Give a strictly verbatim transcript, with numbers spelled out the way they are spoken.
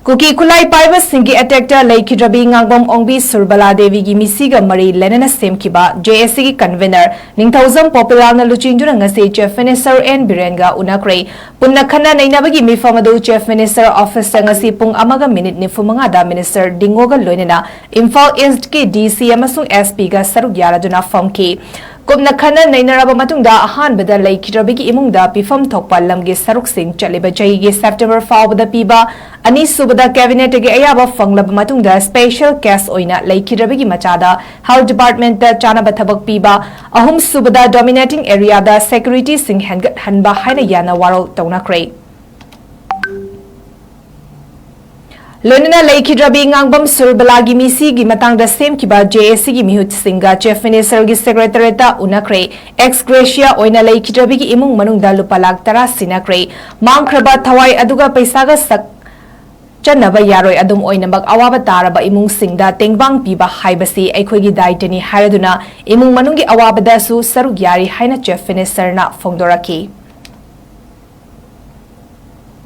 ꯀꯨꯀꯤ ꯈꯨꯠꯂꯥꯏ ꯄꯥꯏꯕꯁꯤꯡꯒꯤ ꯑꯦꯇꯦꯛꯇ ꯂꯩꯈꯤꯗ꯭ꯔꯕꯤ ꯉꯥꯡꯕꯝ ꯑꯣꯡꯕꯤ ꯁꯨꯔꯕꯂꯥ ꯗꯦꯕꯤꯒꯤ ꯃꯤꯁꯤꯒ ꯃꯔꯤ ꯂꯩꯅꯅ ꯁꯦꯝꯈꯤꯕ ꯖꯦ ꯑꯦ ꯁꯤꯒꯤ ꯀꯟꯚꯦꯅꯔ ꯅꯤꯡꯊꯧꯖꯝ ꯄꯣꯄꯤꯂꯥꯜꯅ ꯂꯨꯆꯤꯡꯗꯨꯅ ꯉꯁꯤ ꯆꯤꯐ ꯃꯤꯅꯤꯁꯇꯔ ꯑꯦꯟ ꯕꯤꯔꯦꯟꯒ ꯎꯅꯈ꯭ꯔꯦ꯫ ꯄꯨꯟꯅ ꯈꯟꯅ ꯅꯩꯅꯕꯒꯤ ꯃꯤꯐꯝ ꯑꯗꯨ ꯆꯤꯐ ꯃꯤꯅꯤꯁꯇꯔ ꯑꯣꯐꯤꯁꯇ ꯉꯁꯤ ꯄꯨꯡ ꯑꯃꯒ ꯃꯤꯅꯤꯠ ꯅꯤꯐꯨ ꯃꯉꯥꯗ ꯃꯤꯅꯤꯁꯇꯔ ꯗꯤꯡꯒꯣꯒ ꯂꯣꯏꯅꯅ ꯏꯝꯐꯥꯜ ꯏꯁ꯭ꯠꯀꯤ ꯗꯤ ꯁꯤ ꯑꯃꯁꯨꯡ ꯑꯦꯁ ꯄꯤꯒ ꯁꯔꯨꯛ ꯌꯥꯔꯗꯨꯅ ꯐꯝꯈꯤ꯫ ꯀꯨꯞꯅ ꯈꯟꯅ ꯅꯩꯅꯔꯕ ꯃꯇꯨꯡꯗ ꯑꯍꯥꯟꯕꯗ ꯂꯩꯈꯤꯗ꯭ꯔꯕꯤꯒꯤ ꯏꯃꯨꯡꯗ ꯄꯤꯐꯝ ꯊꯣꯛꯄ ꯂꯝꯒꯤ ꯁꯔꯨꯛꯁꯤꯡ ꯆꯠꯂꯤꯕ ꯆꯍꯤꯒꯤ ꯁꯦꯞꯇꯦꯝꯕꯔ ꯐꯥꯎꯕꯗ ꯄꯤꯕ, ꯑꯅꯤꯁꯨꯕꯗ ꯀꯦꯕꯤꯅꯦꯠꯇꯒꯤ ꯑꯌꯥꯕ ꯐꯪꯂꯕ ꯃꯇꯨꯡꯗ ꯁ꯭ꯄꯦꯁꯦꯜ ꯀꯦꯁ ꯑꯣꯏꯅ ꯂꯩꯈꯤꯗ꯭ꯔꯕꯤꯒꯤ ꯃꯆꯥꯗ ꯍꯦꯜꯊ ꯗꯤꯄꯥꯔꯠꯃꯦꯟꯠꯇ ꯆꯥꯅꯕ ꯊꯕꯛ ꯄꯤꯕ, ꯑꯍꯨꯝꯁꯨꯕꯗ ꯗꯣꯃꯤꯅꯦꯇꯤꯡ ꯑꯦꯔꯤꯌꯥꯗ ꯁꯦꯀ꯭ꯌꯨꯔꯤꯇꯤꯁꯤꯡ ꯍꯦꯟꯒꯠꯍꯟꯕ ꯍꯥꯏꯅ ꯌꯥꯅ ꯋꯥꯔꯣꯜ ꯇꯧꯅꯈ꯭ꯔꯦ꯫ ꯂꯣꯏꯅꯅ ꯂꯩꯈꯤꯗ꯭ꯔꯕꯤ ꯉꯥꯡꯕꯝ ꯁꯨꯔꯕꯂꯥꯒꯤ ꯃꯤꯁꯤꯒꯤ ꯃꯇꯥꯡꯗ ꯁꯦꯝꯈꯤꯕ ꯖꯦ ꯑꯦ ꯁꯤꯒꯤ ꯃꯤꯍꯨꯠꯁꯤꯡꯒ ꯆꯤꯐ ꯃꯤꯅꯤꯁꯇꯔꯒꯤ ꯁꯦꯀ꯭ꯔꯦꯇꯔꯤꯌꯦꯠꯇ ꯎꯅꯈ꯭ꯔꯦ꯫ ꯑꯦꯛꯁ ꯒ꯭ꯔꯦꯁꯤꯌꯥ ꯑꯣꯏꯅ ꯂꯩꯈꯤꯗ꯭ꯔꯕꯤꯒꯤ ꯏꯃꯨꯡ ꯃꯅꯨꯡꯗ ꯂꯨꯄꯥ ꯂꯥꯈ ꯇꯔꯥ ꯁꯤꯟꯅꯈ꯭ꯔꯦ꯫ ꯃꯥꯡꯈ꯭ꯔꯕ ꯊꯋꯥꯏ ꯑꯗꯨꯒ ꯄꯩꯁꯥꯒ ꯁꯛ ꯆꯟꯅꯕ ꯌꯥꯔꯣꯏ꯫ ꯑꯗꯨꯝ ꯑꯣꯏꯅꯃꯛ, ꯑꯋꯥꯕ ꯇꯥꯔꯕ ꯏꯃꯨꯡꯁꯤꯡꯗ ꯇꯦꯡꯕꯥꯡ ꯄꯤꯕ ꯍꯥꯏꯕꯁꯤ ꯑꯩꯈꯣꯏꯒꯤ ꯗꯥꯏꯇꯅꯤ ꯍꯥꯏꯔꯗꯨꯅ ꯏꯃꯨꯡ ꯃꯅꯨꯡꯒꯤ ꯑꯋꯥꯕꯗꯁꯨ ꯁꯔꯨꯛ ꯌꯥꯔꯤ ꯍꯥꯏꯅ ꯆꯤꯐ ꯃꯤꯅꯤꯁꯇꯔꯅ ꯐꯣꯡꯗꯣꯔꯛꯈꯤ꯫